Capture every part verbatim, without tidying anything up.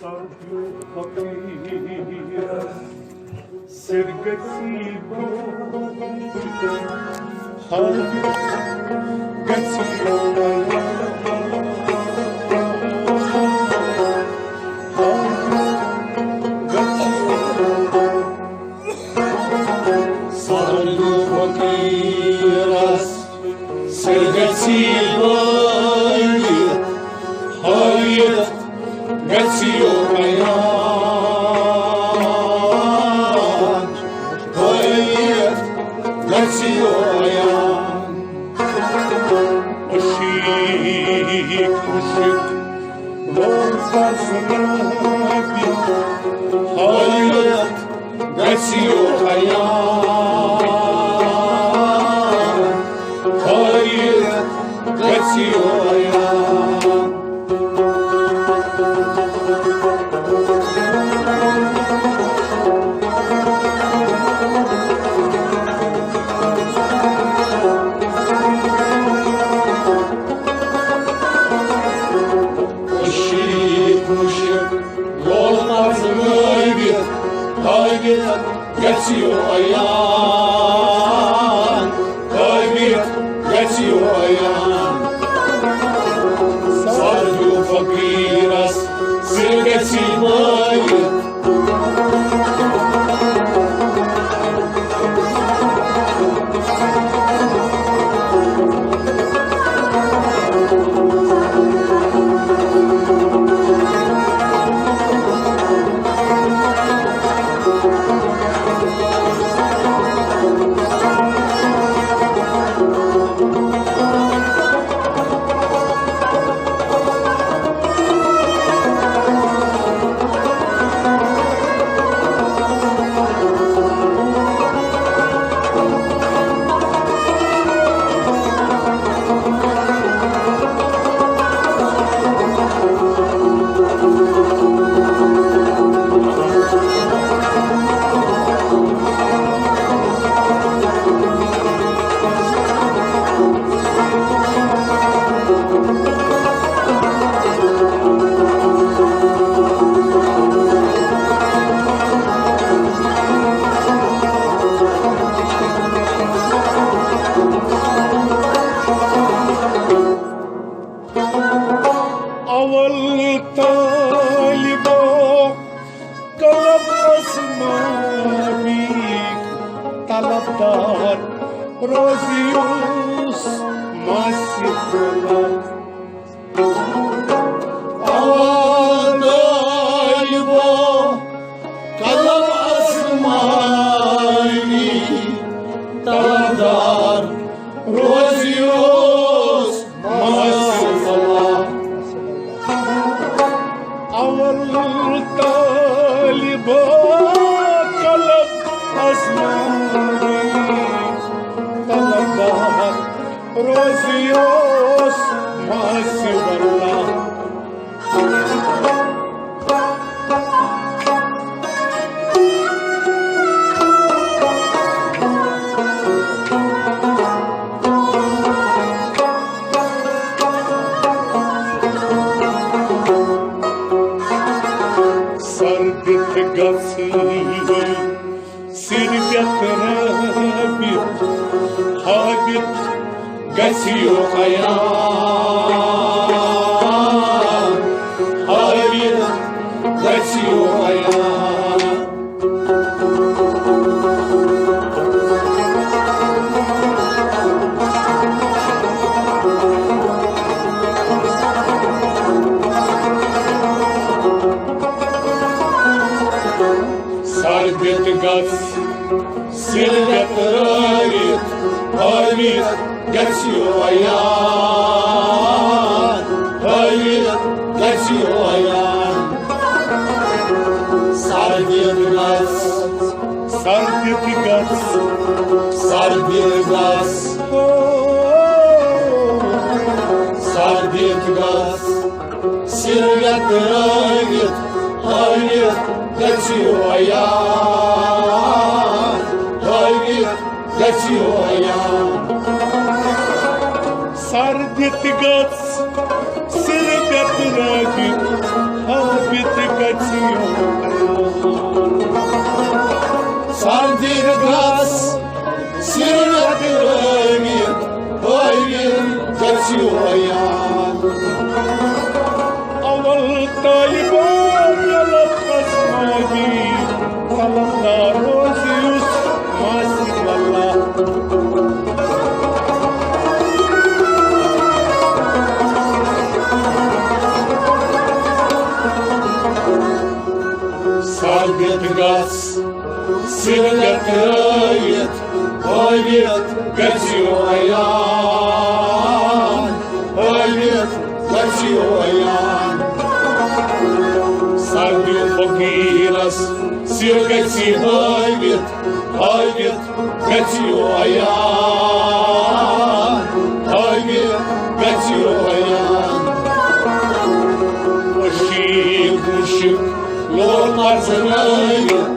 سردیو فقیرس سر گژھی بٔلۍ، حاجت گژھی بیان۔ سردیو فقیرس سر گژھی بٔلۍ، حاجت گژھیو بیان، حاجت گژھیو بیان۔ عشیق مشک لوگ پرزنابی، حاجت گژھیو بیان، حاجت گژھیو بیان۔ عشیق مشک لوگ پرزنٲوِتھ، حاجت گژھیو بیان، حاجت گژھیو بیان۔ سردیو فقیرس سر گژھی بٲیِتھ۔ اول طالبو قلب آسمانی، طلبدار روزیوس ماسہِ بلا۔ اول طالبو قلب آسمانی، طلبدار روزیوس ماسہِ بلا۔ اول طالبو قلب آسمانی، طلبدار روزیوس ماسہِ بلا۔ سر دِتھ گژھِ سر دِتھ رٲبِتھ، حٲبِتھ گژھِ یو عیان، حٲبِتھ گژھِ یو عیان۔ سر دِتھ گژھ سر دِتھ رٲوِتھ، ہٲوِتھ گژھِ یو عیان، ہٲوِتھ گژھِ یو عیان۔ سر دِتھ گژھ، سر دِتھ گژھ، سر دِتھ گژھ، سر دِتھ گژھ۔ سر دِتھ رٲوِتھ، ہٲوِتھ گژھِ یو عیان، ہٲوِتھ گژھِ یو عیان۔ سر دِتھ گژھ، سر دِتھ رٲوِتھ، ہٲوِتھ گژھِ طالبان یلت خسمانی، طلبدار روزِ یُس ماسہِ اللہ۔ ثابت گژھ سِرگت رٲوِتھ، ہٲوِتھ گژھِ عیان، ہٲوِتھ گژھِ عیان۔ سردیو فقیٖرس سِر گژھِ ہٲوِتھ، ہٲوِتھ گژھِ عیان، ہٲوِتھ گژھِ عیان۔ خۄشیٖد مُشک لول پرزنٲوِتھ۔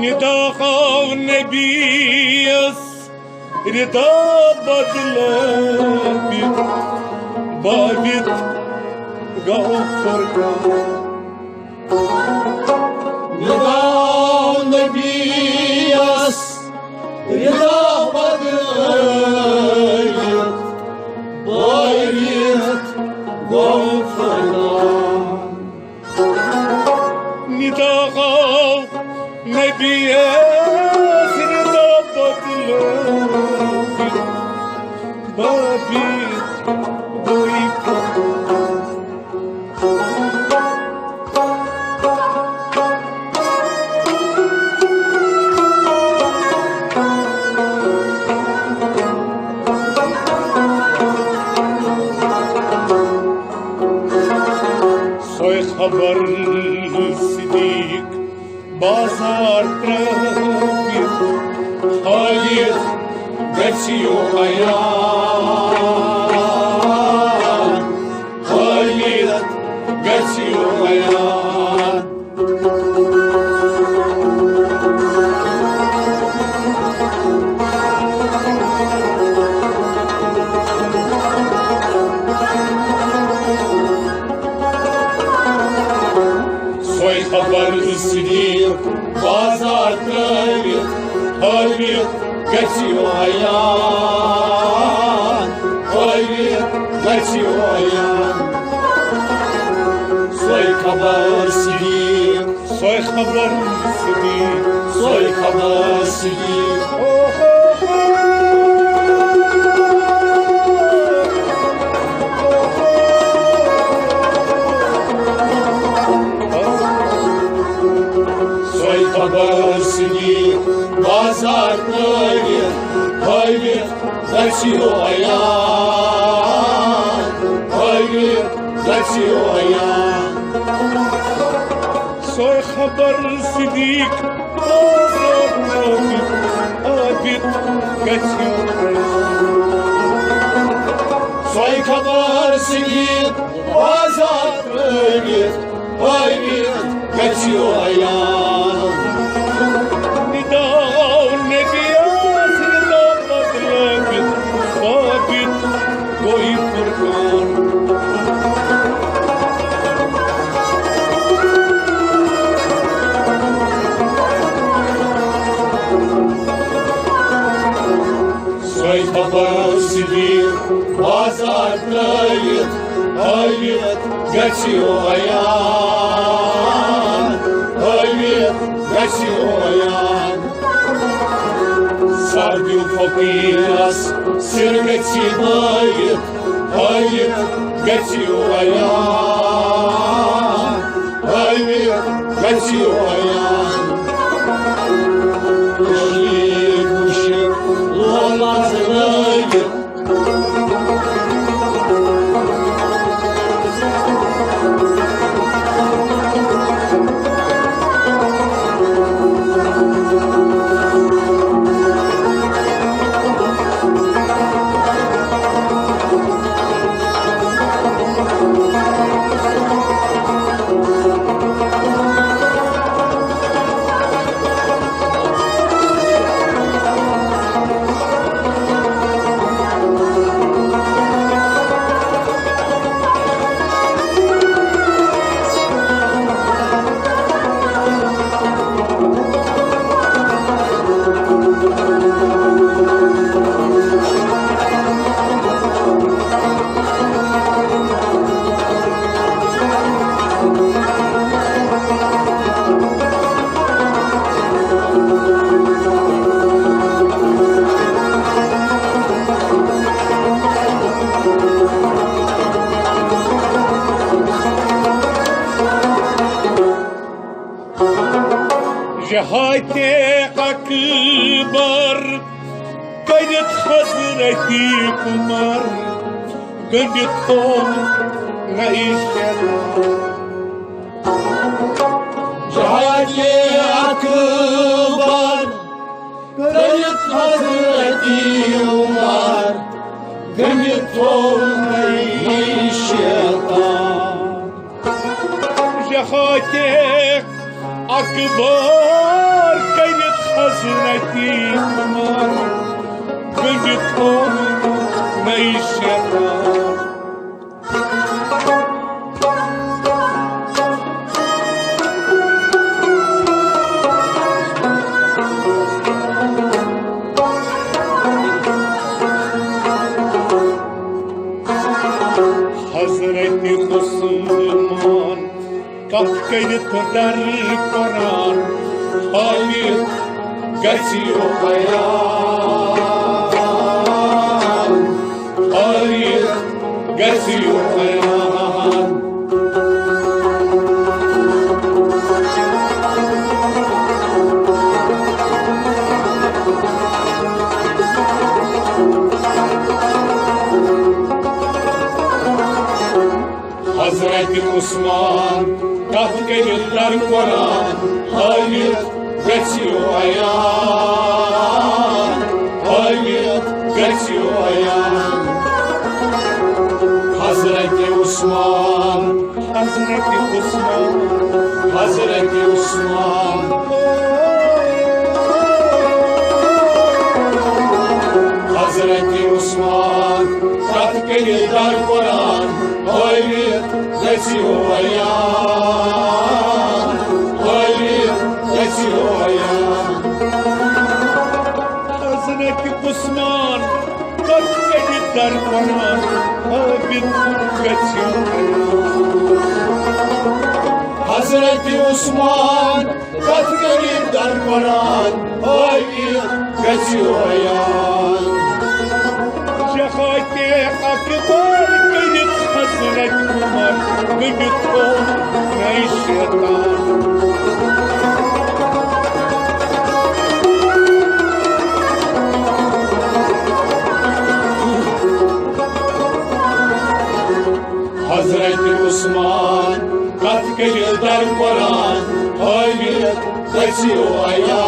ندا آو نبیس ردا بدلٲوِتھ، بٲوِتھ گوٚو فرقان۔ ندا آو نبیس ردا بدلٲوِتھ، بٲوِتھ گوٚو فرقان۔ ندا آو نبی ردا بدلٲوِتھ، بٲوِتھ گوٚو فرقان۔ سۄے خبر صدیق بازار ترٲوِتھ، ہٲوِتھ گژھِ یو عیان، ہٲوِتھ گژھِ یو عیان۔ سۄے خبر صدیق بازار ترٲوِتھ، ہٲوِتھ گژھِ یو عیان، ہٲوِتھ گژھِ یو عیان۔ سۄے خبر صدیق، سۄے خبر صدیق، سۄے خبر صدیق۔ سۄے خبر صدیق بازار ترٲوِتھ، ہٲوِتھ گژھِ یو عیان، ہٲوِتھ گژھِ یو عیان۔ سۄے خبر صدیق بازار ترٲوِتھ، ہٲوِتھ گژھِ یو عیان۔ سۄے خبر صدیق بازار ترٲوِتھ، ہٲوِتھ گژھِ یو عیان۔ ندا آو نبی آس ندا بدلٲوِتھ، ثابت گوٚو یہِ فرقان۔ سۄے خبر صدیق بازار ترٲوِتھ، ہٲوِتھ گژھِ یو عیان، ہٲوِتھ گژھِ یو عیان۔ اَدیُک فقیٖرَس سِر گژھِ بٲوِتھ، ہٲوِتھ گژھِ عیان، ہٲوِتھ گژھِ عیان۔ کٔشیٖر وٕچھِتھ لولہٕ پَزنٲوِتھ۔ جہادِ اکبر کٔرِتھ حضرت عمر، گٔنٛڈِتھ تھوٚو نہ شیطان۔ جہادِ اکبر کٔرِتھ حضرت عمر، گٔنٛڈِتھ تھوٚو نہ شیطان۔ جہادِ اکبر کٔرِتھ حضرت عمر، گٔنٛڈِتھ تھوٚو نہ شیطان۔ حضرت عثمان کتھ کٔرِتھ در قرآن، ہٲوِتھ گژھِ عیان، ہٲوِتھ گژھِ عیان۔ حضرت عثمان کتھ کٔرِتھ در قرآن، ہٲوِتھ گژھِ عیان، ہٲوِتھ گژھِ عیان۔ حضرت عثمان، حضرت عثمان، حضرت عثمان، حضرت عثمان کتھ کٔرِتھ در قرآن، ہٲوِتھ گژھِ عیان، ہٲوِتھ گژھِ عیان۔ حضرت عثمان کتھ کٔرِتھ در قرآن، ہٲوِتھ گژھِ عیان۔ حضرت عثمان کتھ کٔرِتھ در قرآن، ہٲوِتھ گژھِ عیان۔ جہادِ اکبر کٔرِتھ حضرت عمر، گٔنٛڈِتھ تھوٚو نہ شیطان۔ حضرت عثمان کتھ کٔرِتھ در قرآن، ہٲوِتھ گژھِ عیان،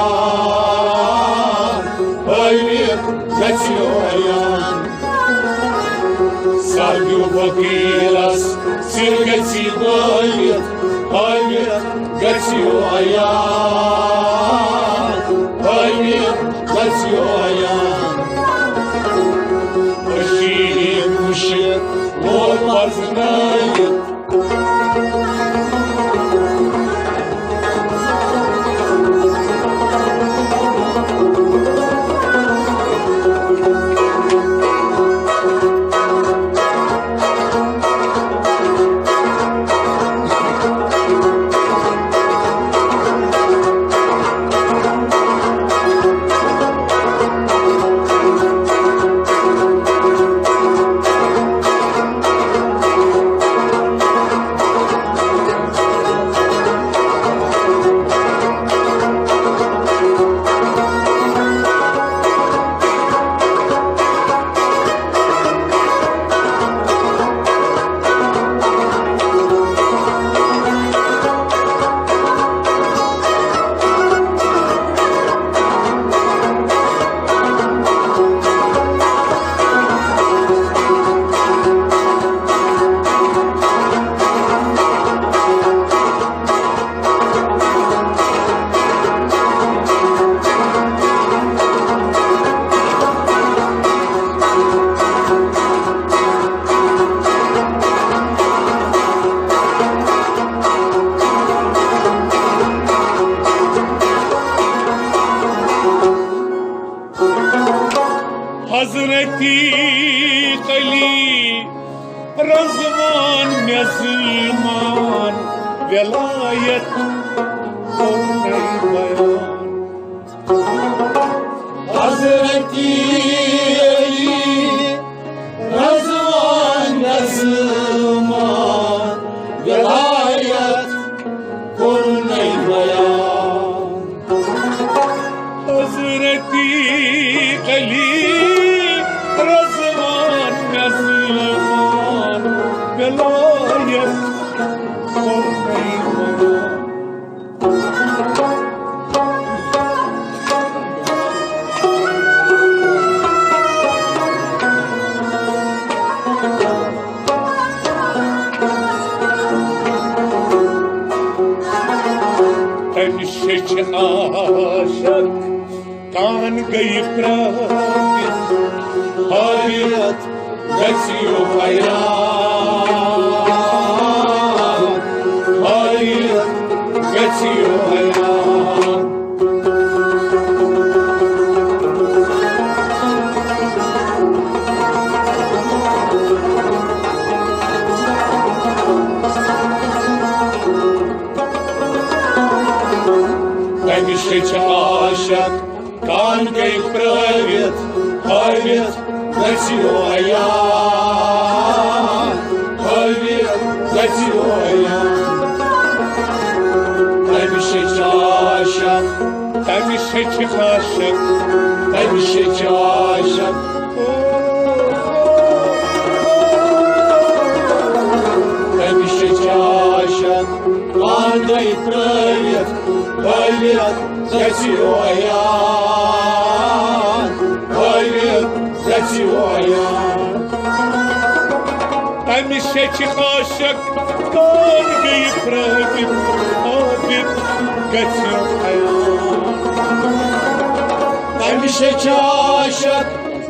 ہٲوِتھ گژھِ عیان۔ سردیو فقیٖرس سِر گژھِ بٲوِتھ، ہٲوِتھ گژھِ عیان، ہٲوِتھ گژھِ عیان۔ کٔشیٖرِ وٕچھِتھ لول پزنٲوِتھ۔ حضرتی علی رضوان مےٚ زُلمان ولایت کوٚرنَے بیان۔ حضرتی علی رضوان مےٚ زُلمان ولایت کوٚرنَے بیان۔ حضرتی علی رضوان مےٚ زُلمان ولایت کوٚرنَے بیان۔ تٔمِس چھِ عاشق کان گٔیہِ پرٛٲوِتھ، ہٲوِتھ گژھِ یہِ عیان، ہٲوِتھ گژھِ یہِ عیان۔ تٔمِس چھِ عاشق کان گٔے پرٛٲوِتھ، ہٲوِتھ گژھِ یہِ عیان، ہٲوِتھ گژھِ یہِ عیان۔ تٔمِس چھِ عاشق، تٔمِس چھِ عاشق، تٔمِس چھِ عاشق، تٔمِس چھِ عاشق کان گٔے پرٛٲوِتھ، ہٲوِتھ گژھِ یہِ عیان، ہٲوِتھ گژھِ یہِ عیان۔ تٔمِس چھِ عاشق کان گٔے پرٛٲوِتھ، ہٲوِتھ گژھِ یہِ عیان۔ تٔمِس چھِ عاشق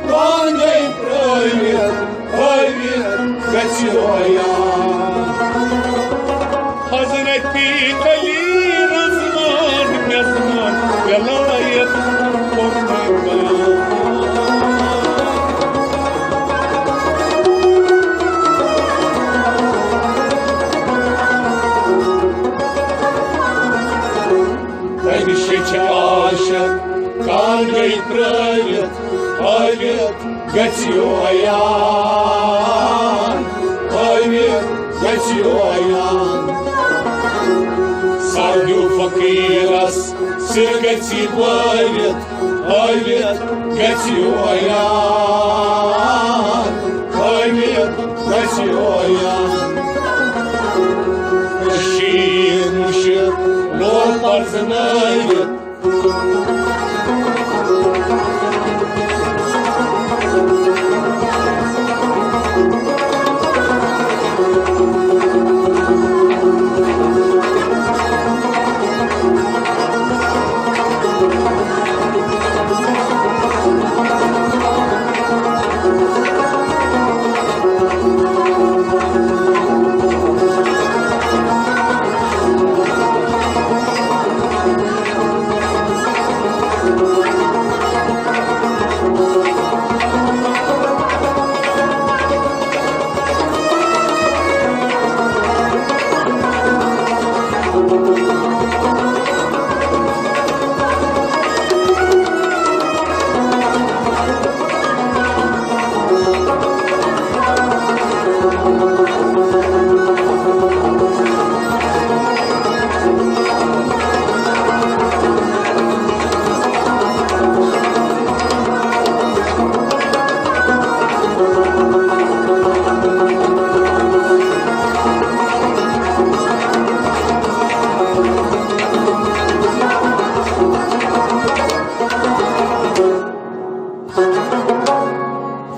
کان گٔے پرٛٲوِتھ، ہٲوِتھ گژھِ یہِ عیان۔ حضرت علی رضوان مےٚ زُلمان ولایت کوٚرنَے بیان۔ تٔمِس چھِ عاشق کان گٔے پرٛٲوِتھ، ہٲوِتھ گژھِ یہِ عیان، ہٲوِتھ گژھِ یہِ عیان۔ سعدیو فقیٖرس سِر گژھِ بٲوِتھ، ہٲوِتھ گژھِ یہِ عیان، ہٲوِتھ گژھِ یہِ عیان۔ کٔشیٖر مُشِر لول پرزنٲوِتھ۔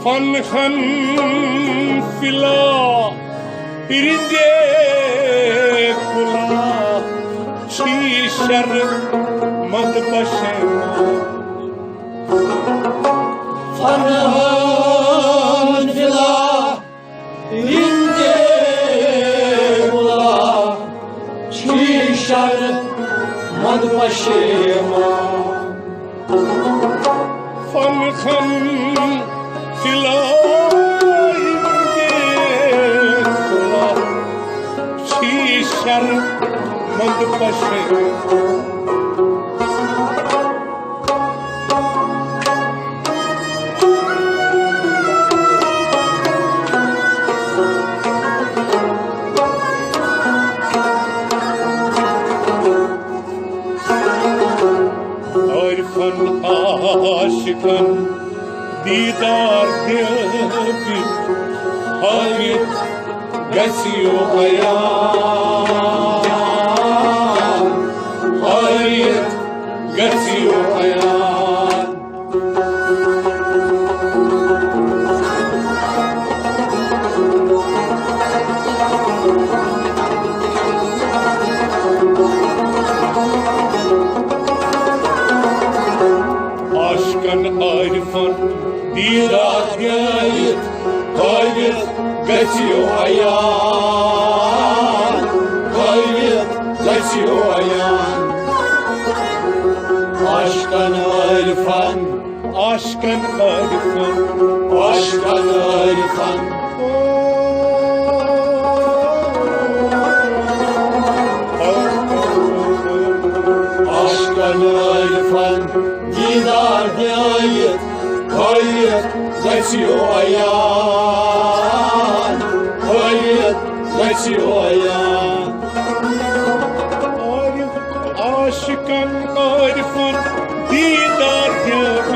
فن خن فلا پرندے کلا چھی شر مد پشیمان۔ فن خن فلا پرندے کلا چھی شر مد پشیمان۔ فن خن تِلٲے بیکلا چھی شرمند پشے۔ عارفن عاشقن دیدار دِتھ ہٲوِتھ گژھِ یہِ عیان، ہٲوِتھ گژھِ یہِ عیان۔ عاشقن عارفن دیدار دِتھ ہٲوِتھ گژھِ یہِ عیان، ہٲوِتھ گژھِ یہِ عیان۔ عاشقن عارفن، عاشقن عارفن، عاشقن عارفن۔ عاشقن عارفن دیدار دِتھ ہٲوِتھ گژھِ یہِ عیان، ہٲوِتھ گژھِ یہِ عیان۔ عارف عاشقن عارفن دیدار دِتھ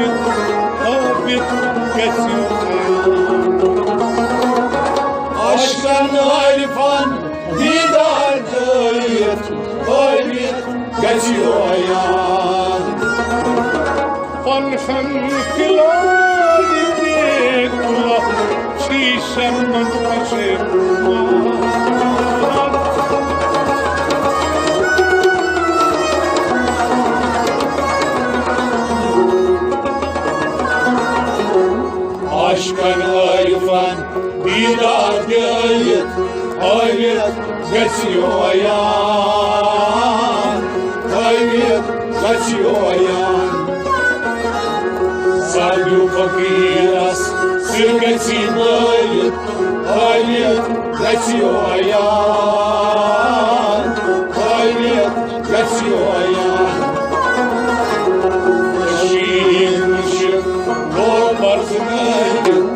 ہٲوِتھ گژھِ یہِ عیان۔ عاشقن عارفن دیدار دِتھ ہٲوِتھ گژھِ یہِ عیان۔ پنہن تِلٲے بیکلا چھی شرمند پشے۔ عاشقن عارفن دیدار دِتھ ہٲوِتھ گژھِ یہِ عیان، ہٲوِتھ گژھِ یہِ عیان۔ سادیو فقیرس سۭتۍ گژھِ بٲوِتھ ہٲوِتھ گژھِ یہِ عیان، ہٲوِتھ گژھِ یہِ عیان۔ شیٖن چھُ گوٚو پرزٕنٲوِتھ۔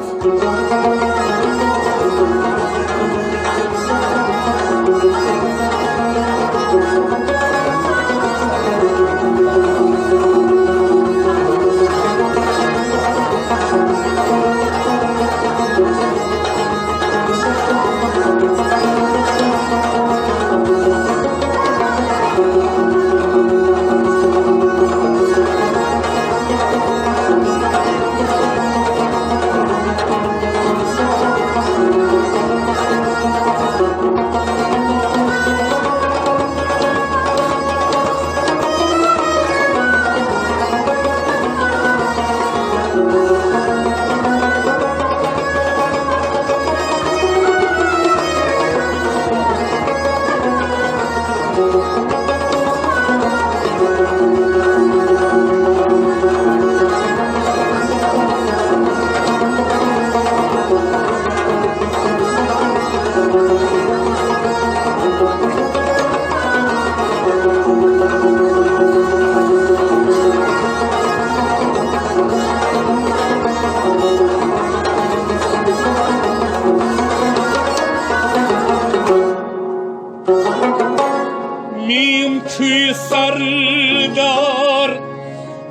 میم چھُے سردار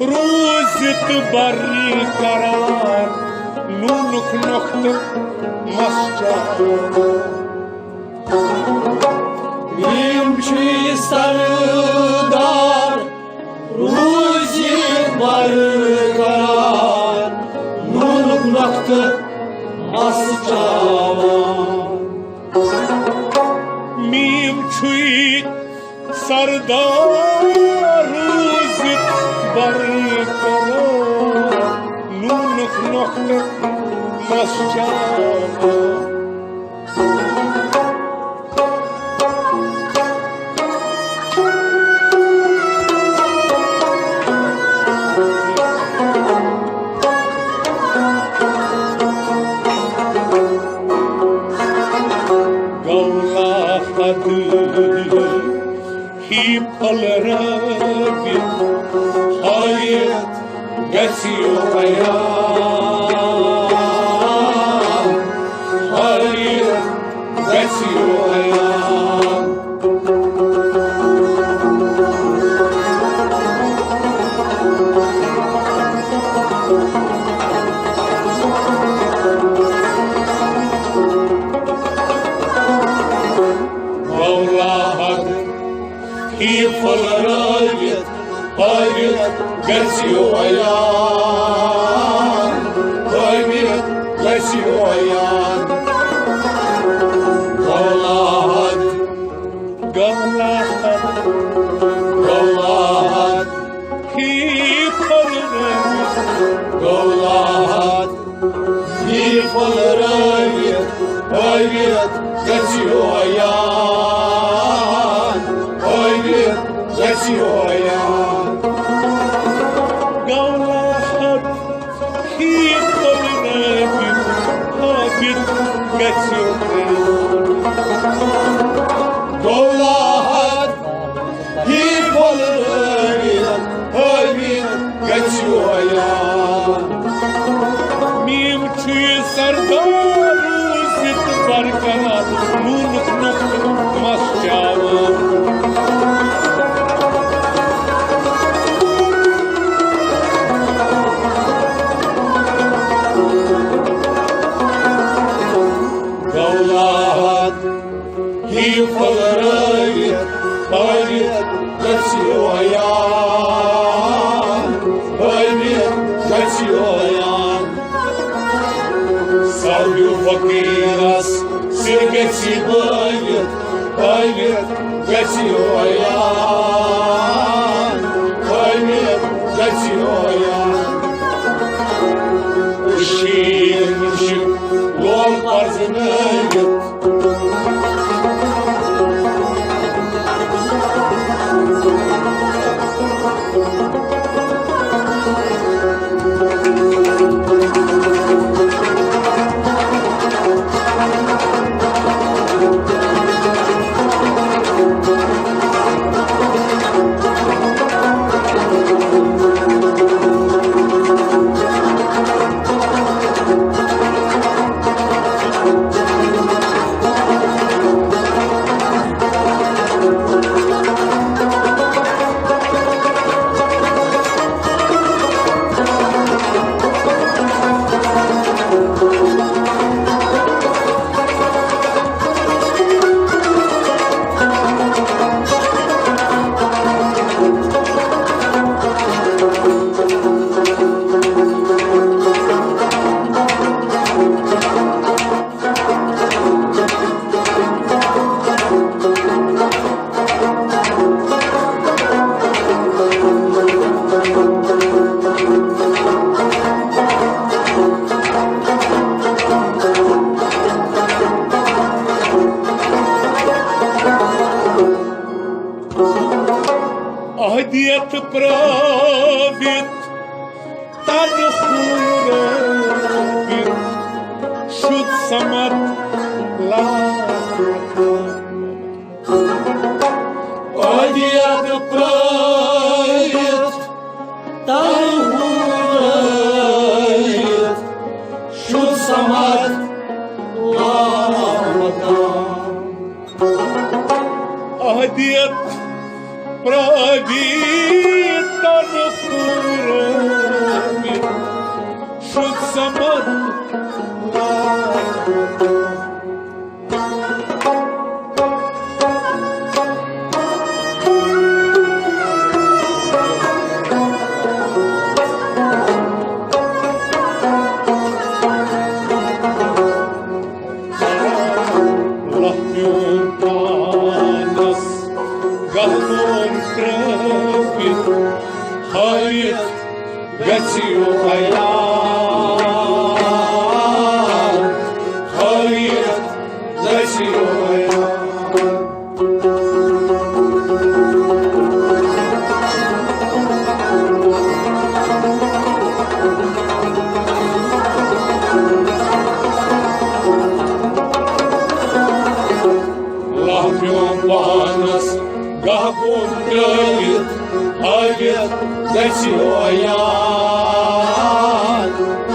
روٗزِتھ برقرار، نوٗنُک نۄختہٕ مَس چاوان۔ میم چھُے سردار روٗزِتھ برقرار، نوٗنُک نۄختہٕ مَس چاوان۔ میم چھُے سردار روٗزِتھ برقرار، نوٗنُک نۄختہٕ مَس چاوان۔ پھٔلرٲوِتھ ہٲوِتھ گژھِ یہِ عیان، ہٲوِتھ گژھِ یہِ عیان۔ گوٚو لاحد ہی پھٔلرٲوِتھ، ہٲوِتھ گژھِ یہِ عیان، ہٲوِتھ گژھِ یہِ عیان۔ گوٚو لاحد، گوٚو لاحد، گوٚو لاحد ہی پھٔلرٲوِتھ، گوٚو لاحد ہی پھٔلرٲوِتھ، ہٲوِتھ گژھِ یہِ عیان، ہٲوِتھ گژھِ یہِ عیان۔ گوٚو لاحد ہی پھٔلرٲوِتھ، ہٲوِتھ گژھِ یہِ عیان۔ گوٚو لاحد ہی پھٔلرٲوِتھ، ہٲوِتھ گژھِ یہِ عیان۔ میم چھُ یہِ سردار روٗزِتھ برقرار، نوٗنُک نُقطہٕ مَس چاوان۔ گوٚو لاحد ہی پھٔلرٲوِتھ، ہٲوِتھ گژھِ یہِ عیان، ہٲوِتھ گژھِ یہِ عیان۔ سَر ہیوٗ فقیٖرَس سِر گژھِ بٲوِتھ، ہٲوِتھ گژھِ یہِ عیان، ہٲوِتھ گژھِ یہِ عیان۔ شیٖر مُشِک لول پرزنٲوِتھ۔ اہدیت پرٲوِتھ تن ہورٲوِتھ شُد صمد لاکان۔ اہدیت پرٲوِتھ تن ہورٲوِتھ شُد صمد لاکان۔ اہدیت پرٲوِتھ تن ہورٲوِتھ شُد صمد لاکان۔ لۄکٹیُن پانس گلہٕ وول ترٲوِتھ ہٲوِتھ گژھِ یہِ عیان۔ گژھِ ہویان،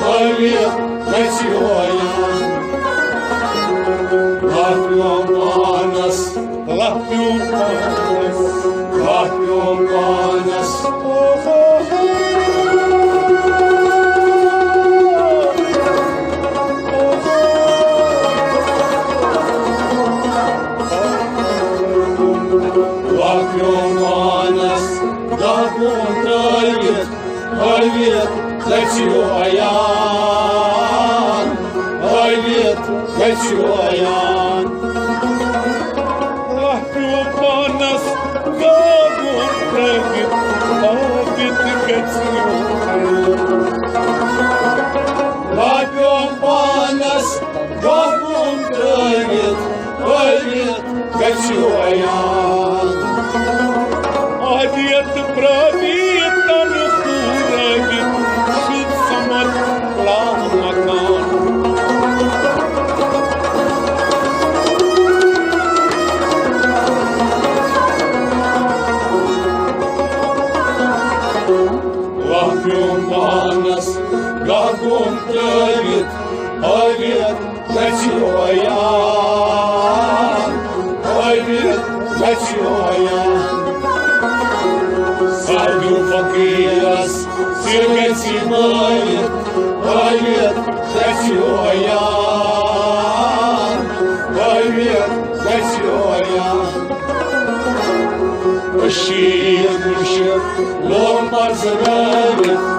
ہٲوِتھ گژھِ ہویان۔ لَپیوم پانَس، لَپیوم پانَس، لَپیوم پانَس۔ لَپیوم پانَس، لَپیوم ترٲوِتھ، ہٲوِتھ گژھِ ہویان، ہٲوِتھ گژھِ ہویان۔ لَپیوم پانَس، گاگُن ترٲوِتھ، ہٲوِتھ گژھِ ہویان۔ لَپیوم پانَس، گاگُن ترٲوِتھ، ہٲوِتھ گژھِ ہویان۔ آدیت پرابیتن پورابیت شد سمت لامکان۔ لَپیوم پانَس، گاگُن ترٲوِتھ، ہٲوِتھ گژھِ ہویان، ہٲوِتھ گژھِ ہویان۔ سادیو فقیٖرس سِر گژھِ بٲوِتھ، ہٲوِتھ گژھِ ہویان، ہٲوِتھ گژھِ ہویان۔ کٔشیٖر مُشک لوم پرزنٲوِتھ۔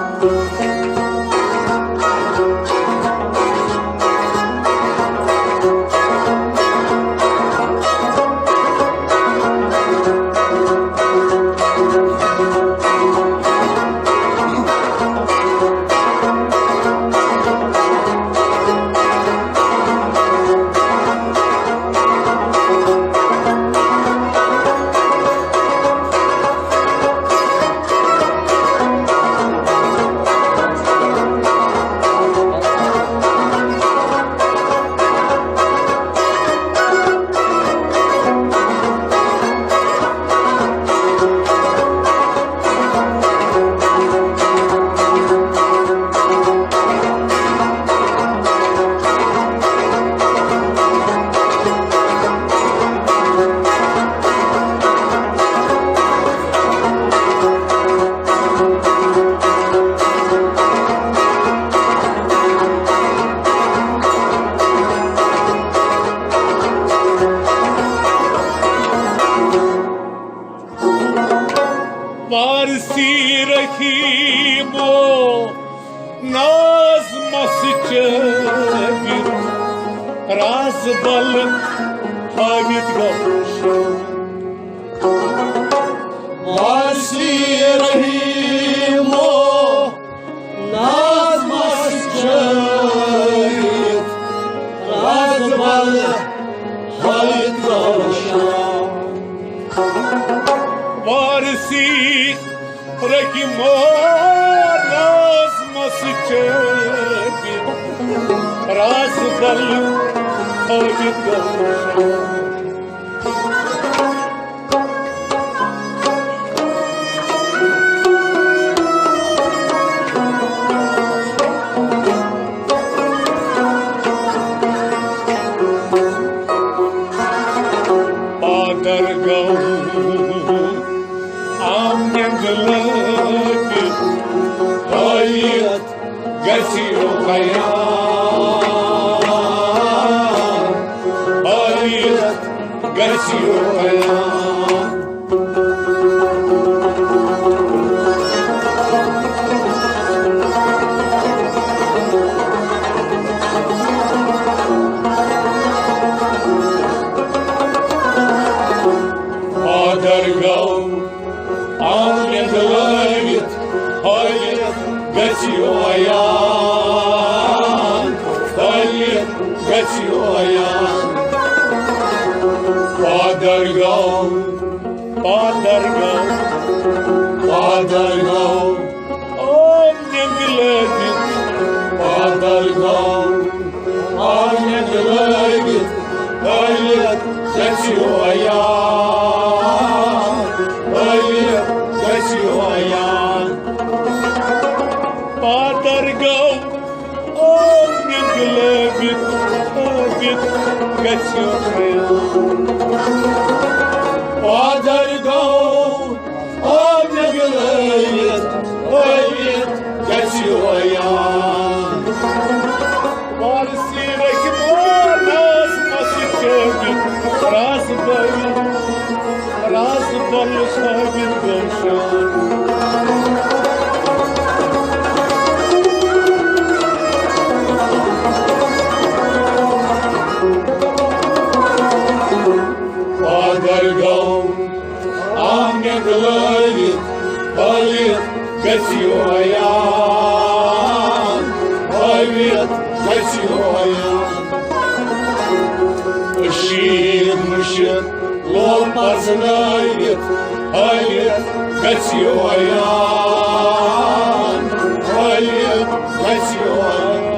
وارثی رحیمو ناز مس چٲوِتھ، راز بل ہٲوِتھ گوٚو شام۔ وارثی رحیمو ناز مس چٲوِتھ، راز بل ہٲوِتھ گوٚو شام۔ وارثی رحیمو ناز مس چٲوِتھ، راز بل ہٲوِتھ گوٚو شام۔ پادر گوٚو آمنہِ لٲگِتھ، ہٲیِتھ گژھِ رُقیہ، ہٲیِتھ گژھِ رُقیہ۔ پادر گوٚو آمنہِ لٲوِتھ، ہٲوِتھ گژھِ ہویان، ہٲوِتھ گژھِ ہویان۔ پادر گوٚو، پادر گوٚو، پادر گوٚو، آمنہِ لٲوِتھ، پادر گوٚو۔ آمنہِ لٲوِتھ، ہٲوِتھ گژھِ ہویان، ہٲوِتھ گژھِ ہویان۔ مےٚ گلٲوِتھ ہٲوِتھ گژھِ پادر گوٚو، آ مےٚ گلٲوِتھ ہٲوِتھ گژھِ عیان۔ وارثی رکھِ مول ناز مسجد رازٕ بٲوِتھ، رازٕ بل ثٲبت گوٚو شان۔ پادر گوٚو آ مےٚ گلٲوِتھ ہٲوِتھ گژھِ عیان، ہٲوِتھ گژھِ عیان۔ کٔشیٖر مُشِتھ لول پرزنٲوِتھ ہٲوِتھ گژھِ عیان، ہٲوِتھ گژھِ عیان۔